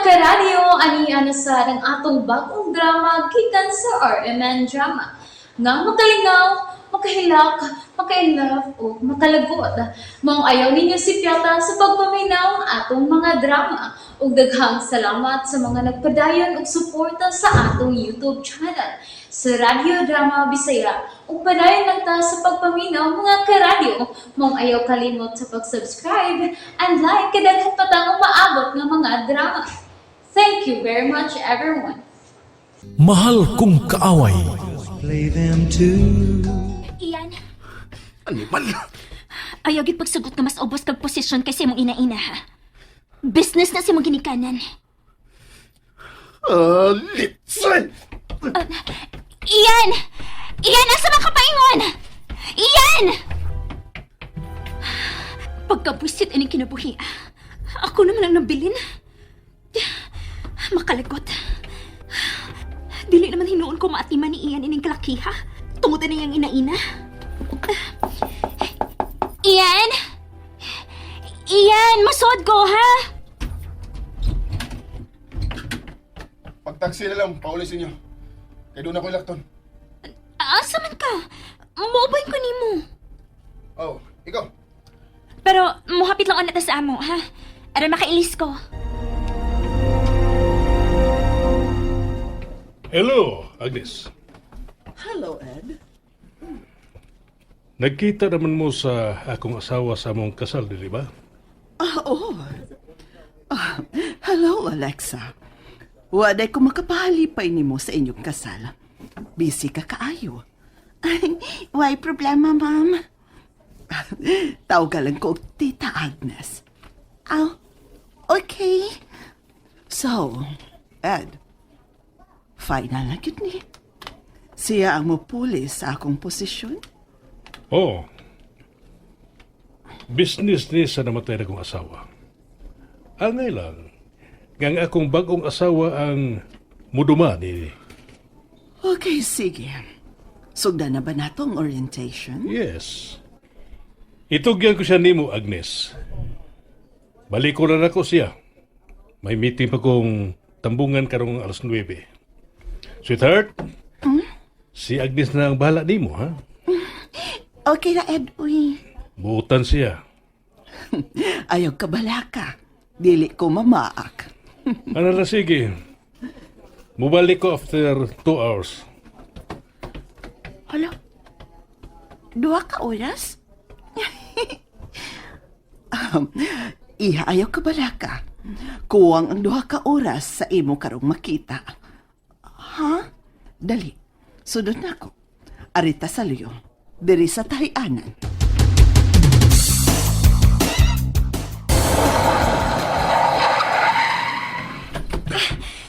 Karadyo, ani na sa ang atong bagong drama gikan sa RMN Drama. Nga makalingaw, makahilak, maka-inlove o makalagot. Maong ayaw ninyo sipyata sa pagpaminaw ang atong mga drama. Ug daghang salamat sa mga nagpadayon og suporta sa atong YouTube channel sa Radyo Drama Bisaya. Ug padayon lang ta sa pagpaminaw, mga karadyo. Maong ayaw kalimot sa pag-subscribe and like kay daghan pa tang umaabot nga mga drama. Thank you very much, everyone. Mahal Kong Kaaway. Play them too. Ian, Animal! Ayaw gid pagsugot nga mas ubos kag posisyon kaysa imong ina-ina, ha. Business na sa imong ginikanan. Ah, litson! Ian! Ian, asa man ka paingon? Ian! Pagkabwisit ining kinabuhi, ako naman ang nabilin. Makalagot. Dili naman hinuon ko maatiman ni Ian ining kalakiha. Tungod na niyang ina-ina. Ian! Ian, masod ko, ha? Pag-taxi na lang, pauli sa inyo. Kaya doon ako ilakton. Asa man ka? Moobay ko nimo. Oh, ikaw. Pero muhapit lang ulit sa amo, ha? Aron makailis ko. Hello, Agnes. Hello, Ed. Nagkita naman mo sa akong asawa sa among kasal, di ba? Ah, oh. Ah, hello, Alexa. Waday ko makapahalipay nimo sa inyong kasal. Busy ka kaayo. Why problema, ma'am? Tawagan ko og Tita Agnes. Oh, okay. So, Ed, final na gyud ni. Siya ang mupuli sa akong posisyon? Oo. Business ni sa namatay na kong asawa. Angay lang, ngang akong bagong asawa ang muduma ni. Okay, sige. Sugdan na ba nato ang orientation? Yes. Itugyan ko siya nimo, Agnes. Balik ko na nako siya. May meeting pa kong tambungan karong alas 9. Sweetheart, si Agnes na ang bahala nimo, ha? Okay na, Ed. Uy. Buutan siya. Ayaw ka balaka. Dili ko mamaak. Ano na, sige. Mubalik ko after 2 hours. Hala? Duha ka oras? um, iha, ayaw ka balaka. Kuwang ang 2 ka oras sa imo karong makita. Ha? Dali. Sunod na ako. Arita sa luyo. Diri sa tahianan.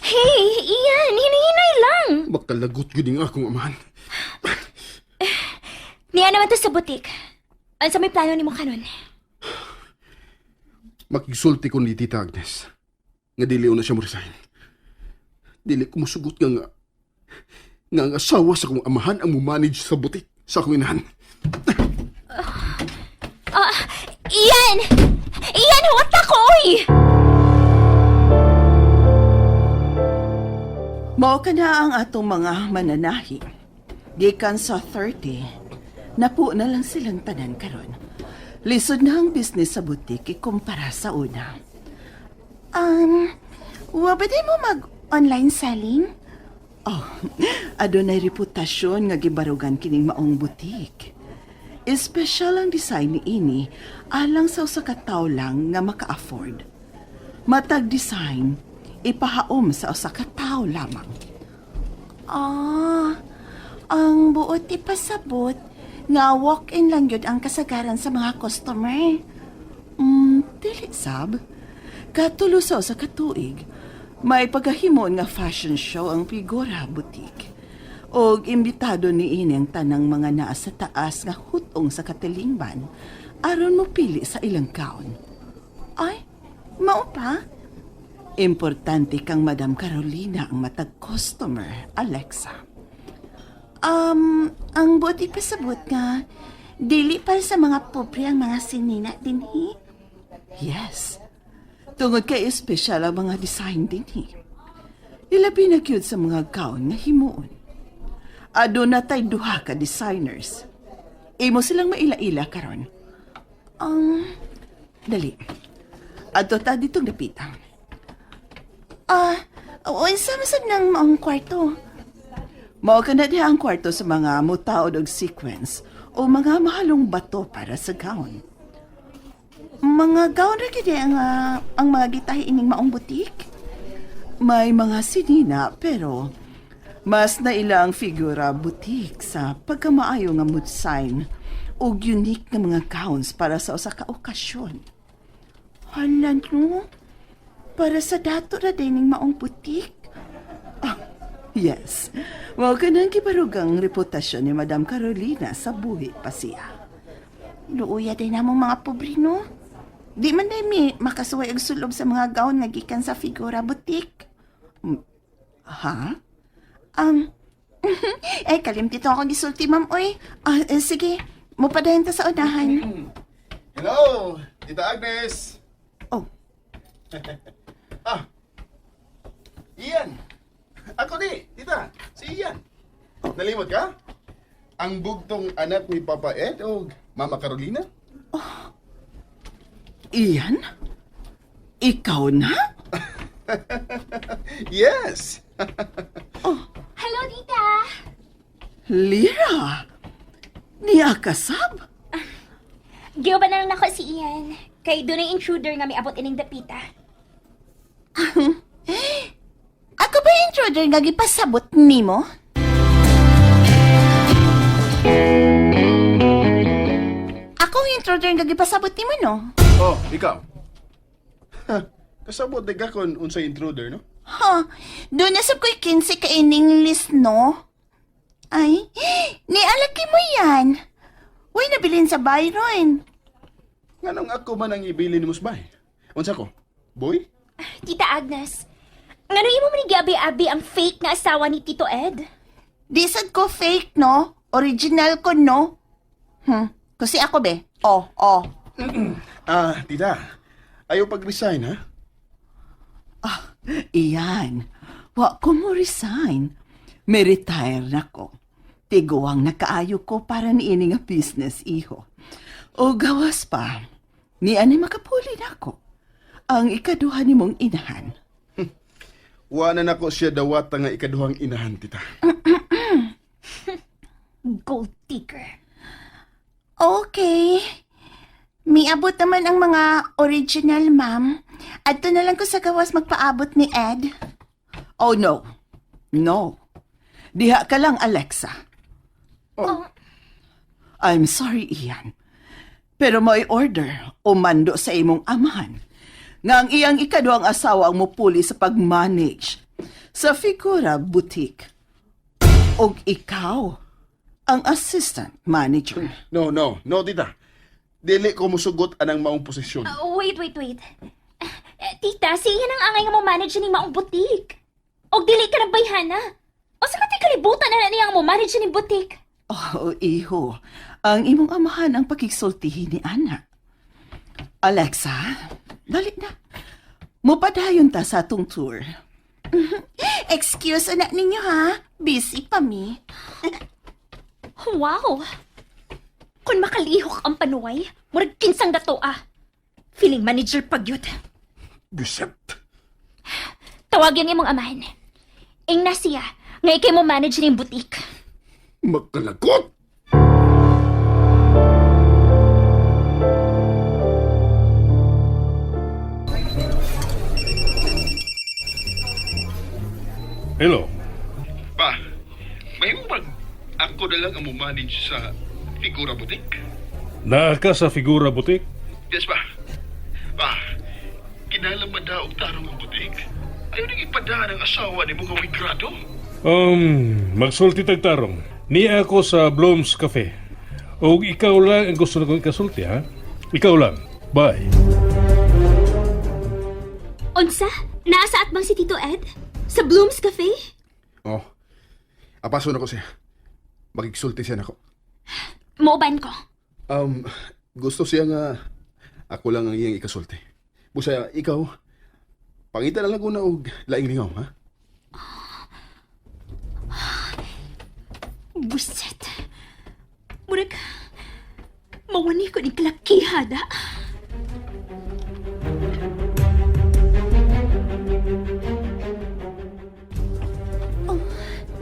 Hey, Ian, hinahinay lang. Makalagot yun ang akong amahan. Niya naman to sa butik. Ano sa may plano nimo karon? Makigsulti ko ni Tita Agnes. Nga dili na siya mo resign. Dili ko musugot nga nga nga ang asawa sa akong amahan ang mumanage sa butik sa akong inahan. Ah, Ian! Ian, huwag ko, oy! Mao ka na ang atong mga mananahi. Gikan sa 30, napo na lang silang tanan karon. Lisod na ang business sa butik ikumpara sa una. Wa ba mo mag-online selling? Oh, adunay reputasyon nga gibarugan kining maong butik. Espesyal ang design ni ini alang sa usa ka tawo lang nga maka-afford. Matag design, ipahaom sa usa ka tawo lamang. Ah, ang buot ipasabot nga walk-in lang yun ang kasagaran sa mga customer. Dili sab. Katulo sa usa ka tuig, may pagahimon nga fashion show ang Figura Boutique. Og imbitado ni ini ang tanang mga naa sa taas nga hutong sa katilingban aron mopili sa ilang kaon. Ay, mao pa? Importante kang Madam Carolina ang matag customer, Alexa. Ang buot ipasabot nga, dili para sa mga pobre ang mga sinina dinhi. Yes. Tungod kay espesyal ang mga design dinhi. Ilabi na gyud sa mga gown nga himuon. Aduna tay duha ka designers. Imo silang maila-ila karon. Dali. Adto ta ditong dapita. Ah, unsa man sad nang maong kwarto? Mao ka na diha ang kwarto sa mga mutaod og sequence o mga mahalong bato para sa gown. Mga gown ra gyud ang mga gitahi ining maong butik. May mga sinina pero mas naila ang figura boutique sa pagkamaayo nga mood sign ug unique nga mga gowns para sa usa ka okasyon. Hala no. Para sa dato ra din ning maong butik. Yes, mao kanang gibarugang reputasyon ni Madam Carolina sa buhi pa siya. Luoya din namong mga pobre no. Di man day mi makasuway og sulob sa mga gown nga gikan sa figura butik. Ha? Um, eh, kalimti to akong gisulti, ma'am, oy. Ah, eh, sige, mupadayon ta sa unahan. Hello, Tita Agnes. Oh, Ah. Ian. Ako ni, Tita. Si Ian. Nalimot ka? Ang bugtong anak ni Papa Ed o Mama Carolina? Iyan? Ikaw na? Yes. Hello, tita! Lira! Niya kasab? Giuban na lang nako si Ian. Kay dunay intruder nga miabot ining dapita. Ako ba yung intruder nga gipasabot nimo? Ako ang intruder nga gipasabot nimo, no? Oh, ikaw. Ha, kasabot di ka kung unsay intruder, no? Ha, doon na sab ko'y 15 ka ining list, no? Ay, nialaki mo yan. Uy, nabilin sa Byron. Nganong ako man ang ibilin mo bay? Unsa ko? Boy? Tita Agnes, ngano imo man giabi-abi ang fake nga asawa ni Tito Ed? Di sad ko fake, no? Original ko, no? Kasi ako be. Oh, oh. Ah, tita. Ayaw pag-resign, ha? Iyan. Wa ko mo resign. May retire na ko. Tiguang nakaayo ko para niini nga business, iho. O gawas pa, ni ani makapuli na ko. Ang ikaduha ni mong inahan. Wa na nako siya dawata nga ikaduhang inahan, tita. Gold digger. Okay. Miabot naman ang mga original, ma'am. Adto na lang ko sa gawas magpaabot ni Ed. Oh no. No. Diha ka lang, Alexa. Oh. I'm sorry, Ian. Pero may order o mando sa imong amahan nga ang iyang ikaduhang asawa ang mupuli sa pag-manage sa Figura Boutique. Og ikaw ang assistant manager. No, no, no, tita. Dili ko musugot anang maong posisyon. Wait, wait, wait. Eh, tita, si Ian ang angay nga mo manage ning maong butik. Og dili ka na bayhana. O sa kati kalibutan na niya ang mo manage ning butik. Oh, iho. Ang imong amahan ang pakigsultihin ni Ana. Alexa, dali na. Mupadayon ta sa atong tour. Excuse anak ninyo ha. Busy pa mi. Wow! Kung makalihok ang panuway, murag kinsang dato ah. Feeling manager pagyud. Biset. Tawagin imong amahan. Ing na siya, nga ikay mo manage ning butik. Makalagot! Hello. Pa, may bag ako na lang ang manage sa Figura Boutique? Naa ka sa Figura Boutique? Yes, pa. Pa, kinahanglan ba daw og tarong ang boutique? Ayaw nang ipadaan ang asawa ni mga wigrado. Magsulti tag tarong. Niya ako sa Bloom's Cafe. Og ikaw lang ang gusto na kong ikasulti, ha? Ikaw lang. Bye. Unsa? Naa sa atbang si Tito Ed? Sa Bloom's Cafe? Oh, apaso na ko siya. Makigsulti siya nako. Mooban ko. Gusto siya nga ako lang ang iyang ikasulti. Busa, ikaw, Pangita na lang ko na og laing lingaw, ha? Buset. Murag, mawani ko ni kalakiha da. Oh,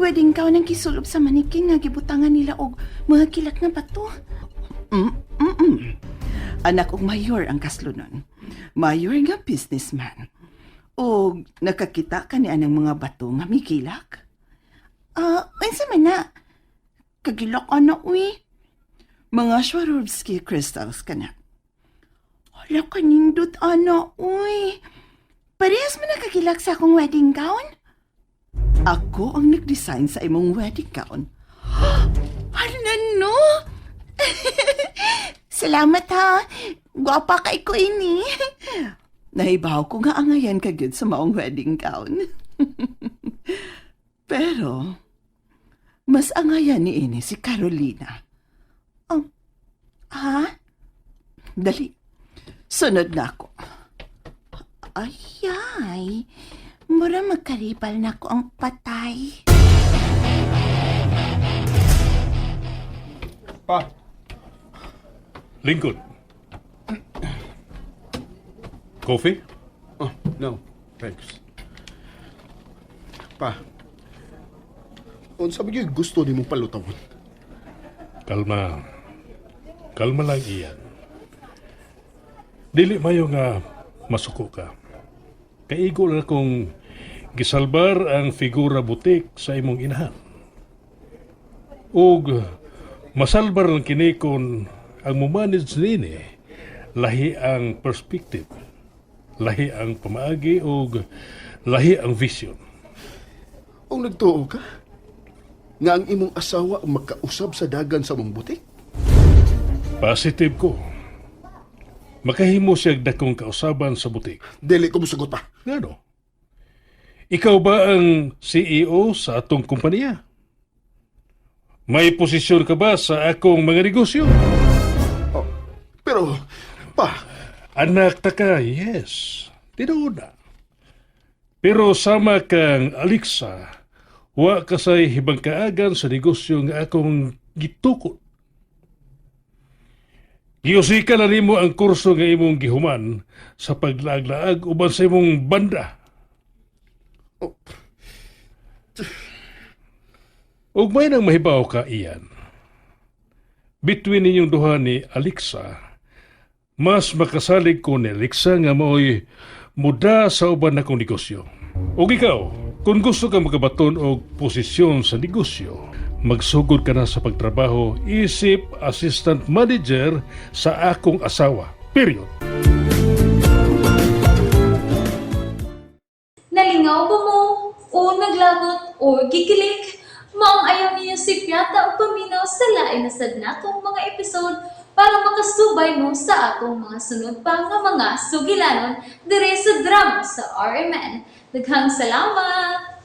wedding gown ang gisulob sa manikin nga gibutangan nila og mga kilak nga bato. Anak og mayor ang kaslunon. Mayor nga businessman. O nakakita ka ni anang mga bato nga mikilak? Ah, unsa man na? Kagilak ana uy. Mga Swarovski crystals ka na. Hala kanindot ana uy. Parehas man nakagilak sa akong wedding gown. Ako ang nag-design sa imong wedding gown. Hala no. Salamat ha. Gwapa kay ko ini. Nahibaw ko nga angayan ka gyud sa maong wedding gown. Pero, mas angayan ni ini si Carolina. Oh, ha? Dali, sunod na ako. Ayay. Mura magkaribal na ko ang patay. Pa, Lingkod. Coffee? Oh, no. Thanks. Pa, unsa ba gyud gusto nimo palutawon? Kalma. Kalma lang iyan. Dili mayo nga masuko ka. Kaigo lang kung gisalbar ang figura butik sa imong inahan. Ug masalbar lang kini kon ang mumanage nini lahi ang perspective, lahi ang pamaagi ug lahi ang vision. Ug nagtuo ka nga ang imong asawa ang magkausab sa dagan sa mong butik? Positive ko. Makahimo siya dakong kausaban sa butik. Dili ko mosugot pa. Ngano? Ikaw ba ang CEO sa atong kumpanya? May posisyon ka ba sa akong mga negosyo? Oh, pero pa, Anak ta ka, yes. Tinuod na. Pero sama kang Alexa, wa ka say hibang kaagan sa negosyo nga akong gitukod. Giusika na nimo ang kurso nga imong gihuman sa paglaag-laag uban sa imong banda. Oh. Ug may nang mahibaw ka iyan. Between ninyong duha ni Alexa, mas makasalig ko ni Alexa nga maoy muda sa uban nakong negosyo. Ug ikaw, kung gusto ka makabaton og posisyon sa negosyo, magsugod ka na sa pagtrabaho isip assistant manager sa akong asawa. Period. Nalingaw ba mo? O naglagot o gikilig? Maong ayaw niyo si Piata o paminaw sa lain na sad natong mga episode para makasubay mo sa atong mga sunod pa nga mga sugilanon dire sa drama sa RMN. Daghang salamat!